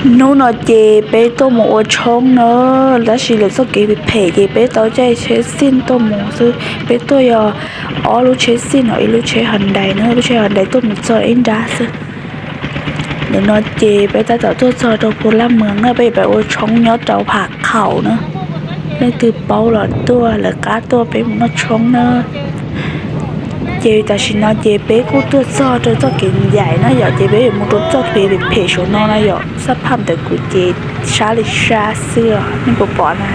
Hnub no ces peb tuaj mus ua tshoob na, tab sis lawv txoj kev phem phem ces peb tau caij tsheb xij tuaj mus xwb. Peb tuaj yog ob lub tsheb xij no ib lub tsheb Hyundai na, lub tsheb Hyundai tuaj mus txog ib nrab xwb. Ntawm no ces peb tab tom tuaj txog rau Phu Laj Mws na, peb yuav pais ua tshoob nyob rau Pham Khaum na. Leej twg paub los tuaj lawv qab tuaj peb mus noj tshoob na. Ces tam sim no ces peb kuj tuaj txog rau txoj kev ncaim na yom, ces peb yuav mus rau txoj kev phem phem saum no na yom, xab phaj ntawm kuv ces sab li sab xwb os, nej puas pom na.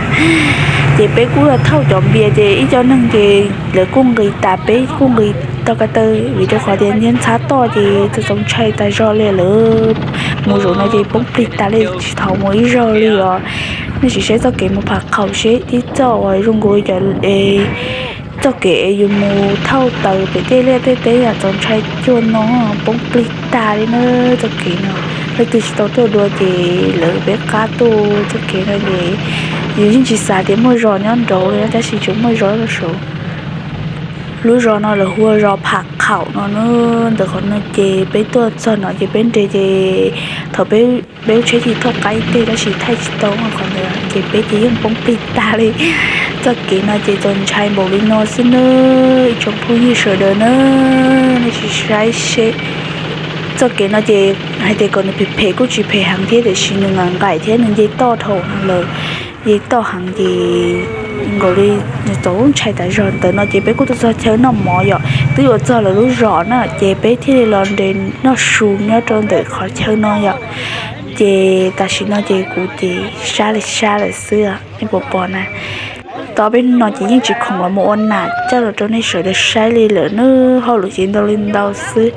Ces peb kuj thauj cov npias ces ib co neeg ces lawv kuj nqis tas, peb kuj nqis tau ko taw vim rau qhov tias nyob ntxhab toj ces txaus ntshai tas zog li lawm. Mus zaum no ces poob plig tas li, tsis tau mus ib zaug li os. Nej sim saib txoj kev mus Pham Khaum seb ib txoj uas zoo nkaus li cov txoj kev es yus mus thauj taws pem tej liaj tej teb yam txaus ntshai cuag no, poob plig tas li na. Txoj kev no leej twg tsis tau tuaj dua ces lawv peb qab tuaj. Txoj kev no ces yus yeej tsis xav tias muaj zos nyob nraud li tab sis tseem muaj zos rau saud. Lub zos no lawv hu ua zos Pham Khaum no na. Ntawm qhov no ces peb tuaj txog no ces peb nres ces thaum peb lub tsheb ces thauj qab ib teg tab sis thaij tsis tau qhov ntawd ces peb ces yeej poob plig tas li. Txoj kev no ces txaus ntshai npaum li no xwb na, ib tsoom phooj ywg sawv daws na, nej sim saib seb. Txoj kev no ces hais tias kom nws phem phem kuj tsis phem heev thiab tiam sis nws nqaim nqaim thiab nws nce toj dhau no lawm, nce toj heev ces nkaus li txaus ntshai tas zog. Ntawm no ces peb kuj tuaj txog chaw noj mov yom, twb yuav txog lawv lub zos na ces peb thiaj li los nres noj su nyob rau ntawm qhov chaw no yom. Ces tam sim no ces kuv ces sab li sab lawm xwb, nej puas pom na. Tau peb hnub no ces yeej tsis khoom los mus ua nam coj los rau nej sawv daws saib li lawm na, hauj lwm ces ntau li ntau xwb.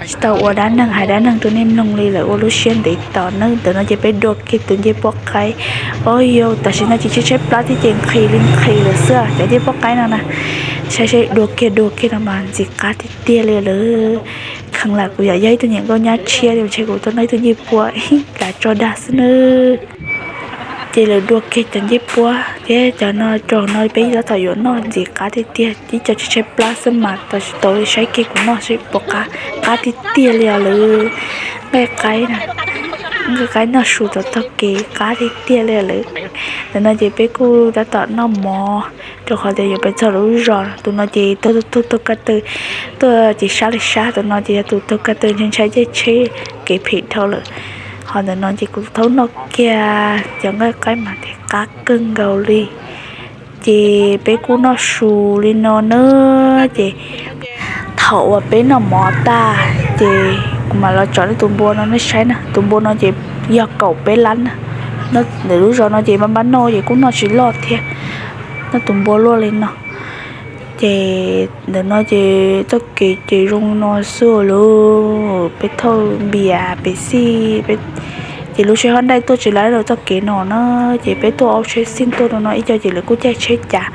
Tsis tau ua dab neeg hais dab neeg rau nej mloog li lawm, ua lub siab ntev tos nawb. Ntawm no ces peb dua kiag tus ncej puab qaib. Os yog tam sim no ces tsheb tshaib plab thiab ces nqhis li nqhis lawm xwb cov ncej puab qaib no na. Saib seb dua kiag dua kiag no mas ntxim qab tiag tiag li lawm. Kheev lam kuv yam yog ib tug niam nkauj nyab tshiab ntshe kuv tau noj ib tug ncej puab lam tso dag xwb nawb. Ces lawv dua kiag cov ncej puab thiab cov no rau no peb tab tom yuav noj ntxim qab tiag tiag, ib co tsheb tshaib plab xwb mas tam sim tau saib kiag kuv noj seb puas qab, qab tiag tiag li os lawv. Nqaij qaib, nqaij qaib noj su rau taug kev qab tiag tiag li lawm. Ntawm no ces peb kuj tab tom noj mov rau qhov tias yuav pais txog lawv lub zos. Tus no ces taug taug ko taw tuaj ces sab li sab, tus no ces yog tus taug ko taw ntshai ntshai caij tsheb kev phem dhau lawm. Ho ntawm no ces kuv thaub noj kiag cov nqaij qaib mas thiaj qab kawg nkaus li. Ces peb kuj noj su li no na, ces thaum uas peb noj mov tag ces kuv mam los tsom nej tus npua no nej saib na. Tus npua no ces yog kaum peb lab na. Ntawm lub zos no ces npab npab noj ces kuj noj tsis loj thiab, noj tus npua luaj li no. Ces ntawm no ces txoj kev ces zoo no xwb lauj, peb thauj npias pem xij, ces lub tsheb hab ntaij tuaj tsis laib rau txoj kev no na, ces peb tuaj ob tsheb xij tuaj rau no ib co ces lawv kuj caij tsheb cav.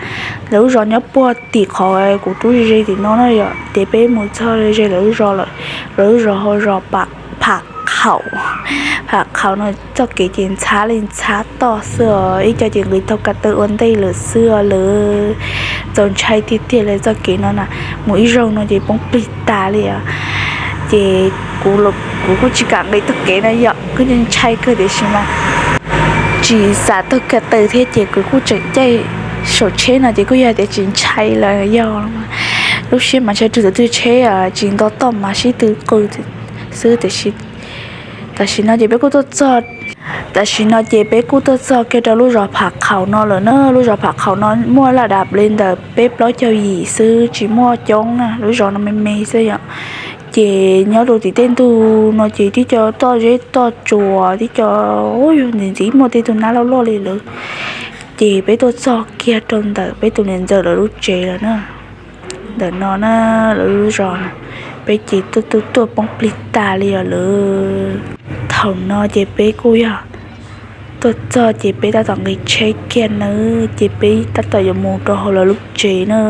Lawv lub zos nyob puag tim qhov kuv rub ze tim no na yom, ces peb mus txog ze lawv lub zos lawm. Lawv lub zos hauv zos Pham Khaum, Pham Khaum no txoj kev ces ntxhab li ntxhab toj xwb os, ib co ces nqis taug ko taw ua ntej lawm xwb os lawv. Txaus ntshai tiag tiag li txoj kev no na, mus ib zaug no ces poob plig tas li os. Ces kuv kuj tsis kam nqis taug kev na yom, kuj ntshai kawg tiam sis mas tsis xav taug ko taw thiab ces kuv kuj tseem caij saum tsheb no ces kuj yog tias tsis ntshai los yog lub siab mas ntshai rau tus twg tsheb tsis nto toj mas sib tw qw xwb. Tam sim no ces peb kuj tuaj txog, tam sim no ces peb kuj tuaj txog kiag rau lub zos Pham Khaum no lawm na. Lub zos Pham Khaum no muaj laj dab li ntawm peb plaub caug yim xwb tsis muaj coob na, lub zos no me me xwb yom. Ces nyob rau tim tej ntug no ces tib co toj zeb toj tsuas tib co, ntxim ntxim muaj tej tug nab loj loj li lawm. Ces peb tuaj txog kiag rau ntawm peb tus niam ntxawm lawv lub tsev lawm na. Ntawm no na, lawv lub zos no, peb ces tuaj tuaj tuaj poob plig tas li os lawv. Thaum no ces peb kuj yog tuaj txog ces peb tab tom nqis tsheb kiag nawb, ces peb tab tom yuav mus rau hauv lawv lub tsev na.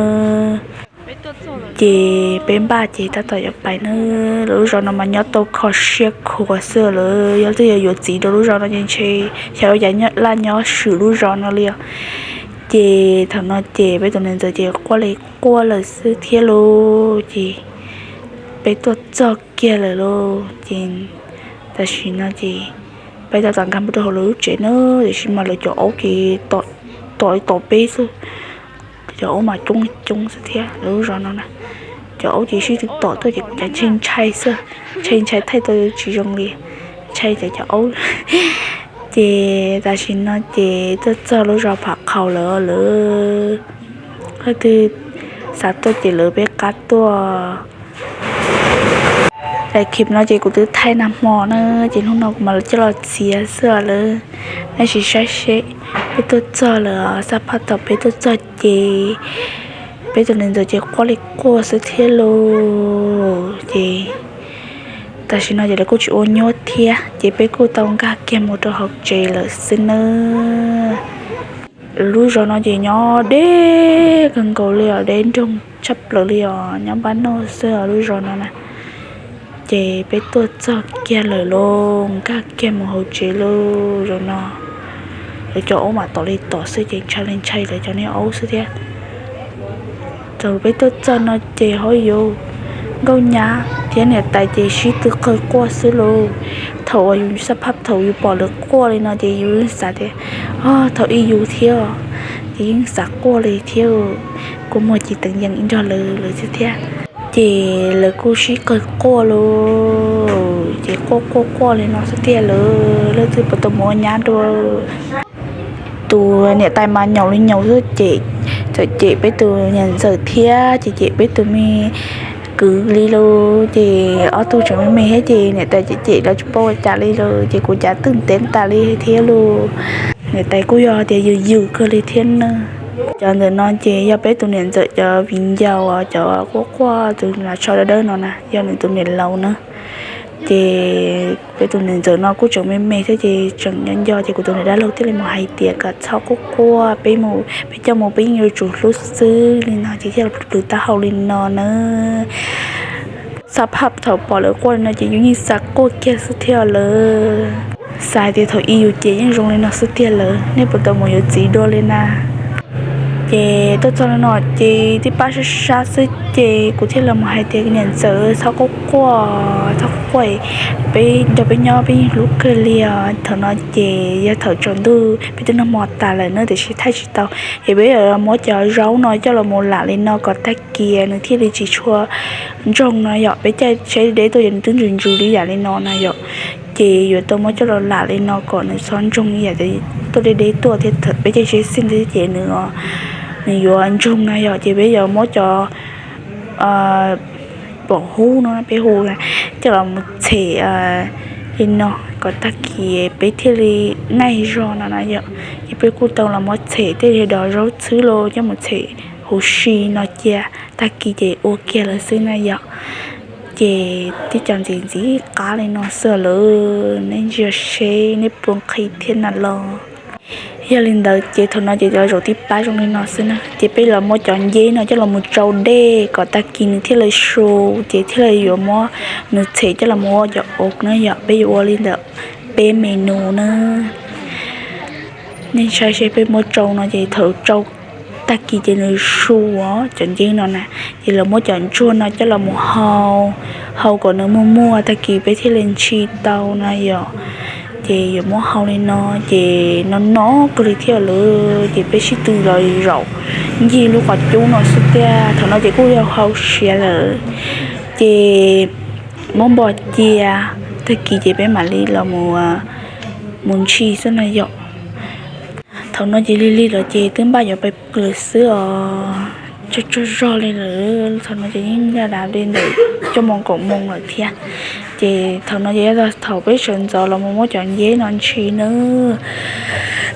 Ces peb npaj ces tab tom yuav pais nawb. Lawv lub zos no mas nyob tau kho siab khuav xwb lawm, yog twb yog yuav txiv rau lub zos no ces ntshe xyov ua cas laj nyob swm lub zos no li os. Ces thaum no ces peb tus niam ntxawm ces quaj li quaj lawm xwb thiab lauj. Ces peb tuaj txog kiag lawm lauj, ces tam sim no ces Peb tab tom nkag mus rau hauv lawv lub tsev na, tiam sis mas lawv cov aub ces tom li tom peb xwb. Cov aub mas coob coob xwb thiab lawv lub zos no na. Cov aub ces sib tw tom tuaj ces kuv cas ntshai ntshai xwb, ntshai ntshai thaij tau tsis zoo li, ntshai cov cov aub. Ces tam sim no ces tuaj txog lub zos Phav Qhaus lawm, lawv leej twg xav tuaj ces lawv peb qab tuaj. Daim clip no ces kuv twb thaij nag hmo na, ces hnub no kuv mam coj los txiav xwb lawm. Nej sim saib seb, peb tuaj txog lawm, xab phaj thaum peb tuaj txog ces peb tus niam ntxawm ces quaj li quaj xwb thiab lauj. Ces tam sim no ces lawv kuj tsis ua nyuab thiab ces peb kuj tau nkag kiag mus rau hauv tsev lawm xwb nawb. Lub zos no ces nyob deb kawg nkaus li os, deb nroog tshaj plaws li os, nyob npab noj xwb os lub zos no na. Ces peb tuaj txog kiag lawm lauj, nkag kiag mus hauv tsev lauj. Zos no lawv cov aub mas tom li tom xwb ces ntshai li ntshai lawv cov niag aub xwb thiab. Thaum peb tuaj txog no ces ho yus, nkauj nyab thiab niam tais ces sib tw qw quaj xwb lauj. Thaum uas yus xab phaj thaum yus pom lawv quaj li no ces yus yeej xav tias, o, thaum ub yus thiab, ces yeej xav quaj li thiab, kua muag ces teev yees ib nrog lawv lawv xwb thiab. Ces lawv kuj sib qw quaj lauj, ces quaj quaj quaj li no xwb tiag lawm, leej twg puas tau mus ua nyab dua. Tus niam tais mas nyaum li nyaum xwb ces txawm cem peb tus niam ntxawm thiab ces cem peb tus me kwv li lauj. Ces ob tug tseem me me thiab ces niam tais cem cem lawv tsis paub ua cas li lauj, ces kuv cav twb ntev tas li thiab lauj. Niam tais kuj yog tias yws yws kawg li thiab na. Cov ntawm no ces yog peb tus niam ntxawm cov viv ncaus, cov quaj quaj tus nas tsho dawb dawb no na, yog nws tus niam laus na. Ces peb tus niam ntxawm no kuj tseem me me thiab ces tseem nco nco ces kuv tus niam dab laug thiaj li mus hais tias kom txhob quaj quaj, peb mus, peb coj mus peb yeej yuav tsum hlub xwb li no ces thiaj li plhws taub hau li no na. Xab phaj thaum pom lawv quaj li no ces yus yeej xav quaj kiag xwb thiab lawm. Xav hais tias thaum ub yus ces yeej zoo li no xwb tiag lawm, nej puas tau mus yuav txiv dua li na. Ces tuaj txog li no ces tib pab sab sab xwb ces kuv thiaj li mus hais tias niam ntxawm txhob quaj quaj, txhob quaj quaj, peb nrog peb nyob peb yeej hlub kawg li os. Thaum no ces yog thaum tsaus ntuj peb twb noj hmo tas lawm na tiam sis thaij tsis tau. Ces peb yuav muab cov zaub no coj los mus lam li no kom tag kis nws thiaj li tsis tshua ntsoog no yom. Peb caij tsheb deb tuaj ces nws twb ntsws ntsws li yam li no na yom. Ces yuav tau muab coj los lam li no kom nws txhob ntsoog li yam tuaj deb deb tuaj thiab, peb caij tsheb xij ntxiv ces nws, nws yuav ntsoog na yom. Ces peb yuav muab cov pom hub no peb hu coj los mus txhem li no kom tag kis peb thiaj li nqaij zog no na yom. Ces peb kuj tau los muab txhem tej li dos zaub txhwb los coj mus txhem huv si no cia, tag kis ces ua kiag lawm xwb na yom. Ces tib co ntxiv ntxiv qab li no xwb lawm, nej ntsia seb nej puas nqhis thiab na los. Yog li ntawd ces thaum no ces cov zaum tib pab zoo li no xwb na, ces peb los muab cov nceb no coj los mus tsau dej kom tag kis nws thiaj li su, ces thiaj li yuav muab nws txhem coj los mus ua cov ua na yom. Peb yuav ua li ntawm peb me nus na. Nej saib seb, peb muab tsau no ces thaum tsau tag kis ces nws su os, cov nceb no na, ces lawv muab cov ntsuag no coj los mus hau, hau kom nws muag muag tag kis peb thiaj li ntshis tau na yom. Ces yuav muab hau li no, ces no no kawg li thiab lawm, ces peb sib tw los zaum ncig lub qhov cub no xwb tiag. Thaum no ces kuj yog hau siav lawm, ces muab npo cia, tag kis ces peb mam li los mus ntshis xwb na yom. Thaum no ces lig lig lawm ces twb npaj yuav pais pw lawm xwb os. Tsaug tsaug zog li lawm, thaum no ces yeej yog dav li ntawm cuaj moos kaum moos lawm thiab. Ces thaum no ces yog thaum peb sawv ntxov los mus muab cov nceb no ntshis na.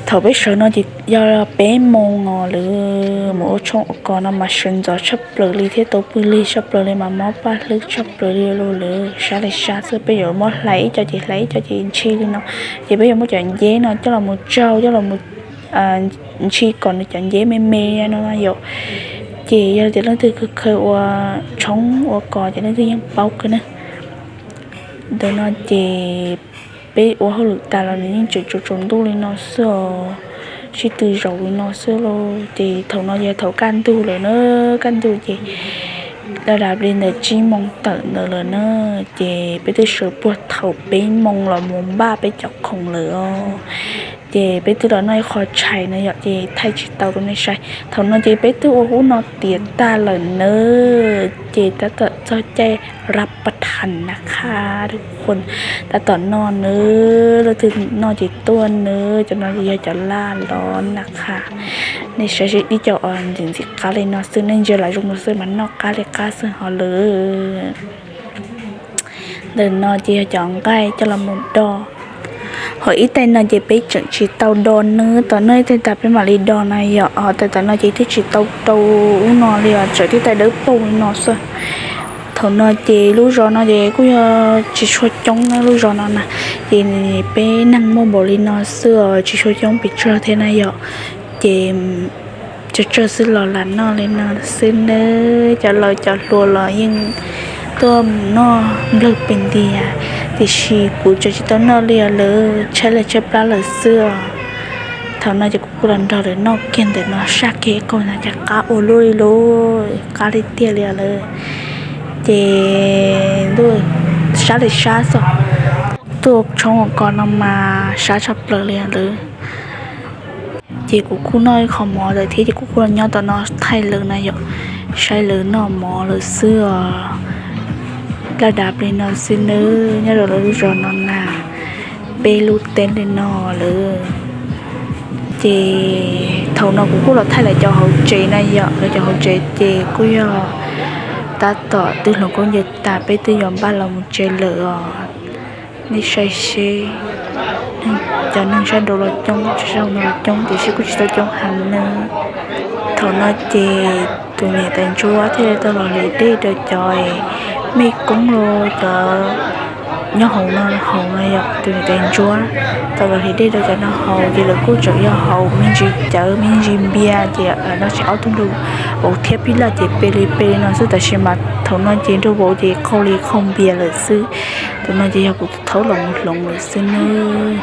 Thaum peb sawv no ces yog peb moos os lawm, mus ua tshoob ua kos no mas sawv ntxov tshaj plaws li thiab tau pw lig tshaj plaws li mas mob paj hlwb tshaj plaws li lawm. Sab li sab xwb, peb yuav muab hlais ib co ces hlais ib co ces ntshis li no. Ces peb yuav muab cov nceb no coj los mus tsau, coj los mus ntshis kom nws cov nceb me me no yom. Ces yog tias leej twg khaws ua tshoob ua kos ces leej twg yeej paub kawg na. Ntawm no ces peb ua hauj lwm tas los nws yeej tseem tsaus tsaus ntuj li no xwb os, sib tw zaum li no xwb lauj. Ces thaum no yog thaum kaj ntug lawm na, kaj ntug ces Laj dab li ntawm tsib moos tawm ntawd lawm na, ces peb twb sawv puag thaum peb moos los mus npaj peb cov khoom lawm os. Ces peb twb los noj ib qho tshais na yom, ces thaij tsis tau rau nej saib. Thaum no ces peb twb ua ub no tiav tag lawm nawb, ces tab tom txog caij rab paj thas na qha, tab tom noj nawb, leej twg noj ces tuaj nawb, cov no yog cov laj los na qha. Nej saib seb ib co ntxim ntxim qab li no xwb, nej ntsia lam zoo no xwb mas noj qab li qab xwb hos lawm. Ntawm no ces yog cov nqaij coj los mus do. Ho ib tais no ces peb tseem tsis tau do nawb, tom noj ib tais tas peb mam li do na yom. Ho tais tom no ces twb tsis tau rau ub no li os, tseem tib tais dawb paug li no xwb. Thaum no ces lub zos no ces kuj yog tsis tshua coob na lub zos no na, ces peb neeg muaj npaum li no xwb os, tsis tshua coob pes tsawg thiab na yom. Ces tsawg tsawg xwb los lam noj li no xwb nawb, cov laus cov hluas los yeej tuaj mus noj nplawg pes ntiag, tiam sis kuv tseem tsis tau noj li os lawv, tshaib liaj tshaib plab lawm xwb os. Thaum no ces kuv kuj los nrog lawv noj kiag ntawm no sab kiag ib qho na, cas qab ua luaj li lauj, qab li tiag li os lawv. Ces ntuj, sab li sab xwb, tuaj tshoob ua ko no mas sab tshaj plaws li os lawv. Ces kuv kuj noj ib qho mov lawm thiab ces kuv kuj los nyob tom no thaij lawv na yom, saib lawv noj mov lawm xwb os. Laj dab li no xwb nawb, nyob rau lawv lub zos no na, peb lub teeb li no lawm. Ces thaum no kuv kuj los thaij lawv cov hauv tsev na yom, lawv cov hauv tsev ces kuj yog tab tom twb hluas nkauj ncaws tas peb twb yuav npaj los mus tsev lawm os. Nej saib seb, cov neeg sab nraud los coob, sab hauv no los coob tiam sis kuj tsis tau coob heev nawb. Thaum no ces tus niam tais ntsuab thiaj tau los hliv dej rau cov mej koob los cov nyob hauv no haus no yom, tus niam tais ntsuab tau los hliv dej rau cov no haus ces lawv kuj tseem yog haus me ntsis cawv me ntsis npias ces no tseem ob tug nraug vauv thiab phij laj ces pe li pe li no xwb, tab sis mas thaum no ces nraug vauv ces qaug li qaug npias lawm xwb. Thaum no ces yog kuv thaub los mus hloov lawm xwb nawb.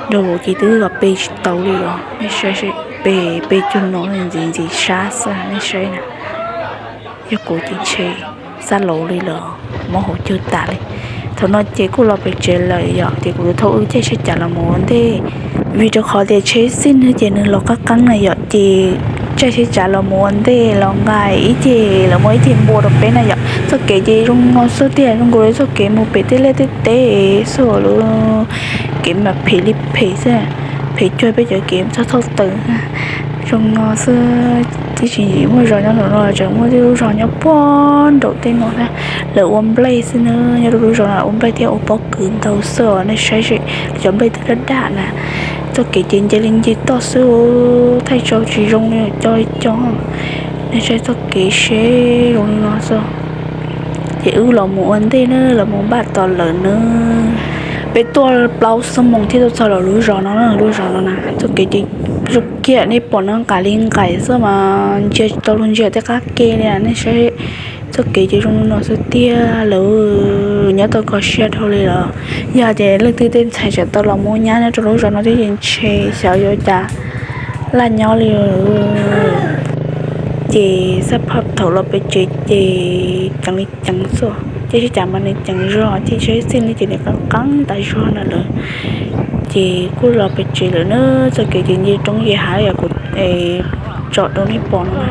Nraug vauv ces twb los pe tsis tau li os, nej saib, pe, pe cuag no ntxim ntxim sab xwb nej saib na. Yog kuv ces ntshe xab laus li lawm, mob hauv cawg tas li. Thaum no ces kuj los pem tsev lawm yom, ces kuv yuav thauj wb caij tsheb cav los mus ua ntej, vim rau qhov tias tsheb xij nwg ces nws los qab qeeb na yom, ces caij tsheb cav los mus ua ntej los nqa ib ceg los muaj ib ceg npua rau peb na yom. Txoj kev ces zoo no xwb tiag, zoo nkaus li txoj kev mus pem tej liaj tej teb xwb lawm. Kev mas phem li phem xwb, phem cuag peb cov kev txog thauj taws. Zoo no xwb, twb tsis muaj zos nyob no, tseem muaj tej lub zos nyob puag nraum tej no na. Lawv ua nplej xwb na, nyob rau lub zos no ua nplej thiab ua pob kws ntau xwb os, nej saib seb, cov nplej twb daj daj na. Txoj kev ces nce li nce toj xwb, thaij tau tsis zoo li co li co. Nej saib txoj kev seb zoo li no xwb. Ces wb los mus ua ntej na, los mus npaj tos lawm na. Peb tuaj plaub xuab moos thiaj tuaj txog lawv lub zos no, lub zos no na. Txoj kev ces zoo kiag, nej pom no nqaim li nqaim xwb mas ntsia tsis tau lub ntsia tej qab ke li. Nej saib, txoj kev ces zoo li no xwb tiag, lawv nyob tau kho siab dhau li lawm. Yog tias leej twg tej ntxhais tseem tau los mus nyab nyob rau lub zos no thiab ces ntshe xyov yuav cas laj nyob li. Ces xab phaj thaum los pem tsev ces ceev li ceev xwb, ces sib cav mas nws ceev zog, ces sib xij li ces nws qeeb qeeb tas zog na lawm. Ces kuj los pem tsev lawm na, txoj kev ces nce roob nce hav yam kuv tsom rau nej pom no,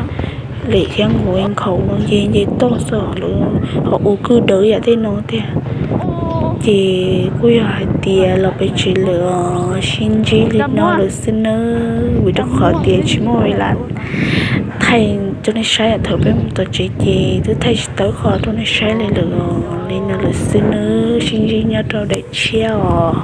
lim thiab nqus nkhaus no nce nce toj xwb lawm, ho ua kwj dawb yam tej no tiag. Ces kuj yog hais tias los pem tsev lawm os, sib ntsib li no lawm xwb nawb, vim rau qhov tias tsis muaj vis las thaij rau nej saib, thaum peb mus tom tsev ces twb thaij tsis tau qhov rau nej saib li lawm os, li no lawm xwb nawb, sib ntsib nyob rau daim tshiab os.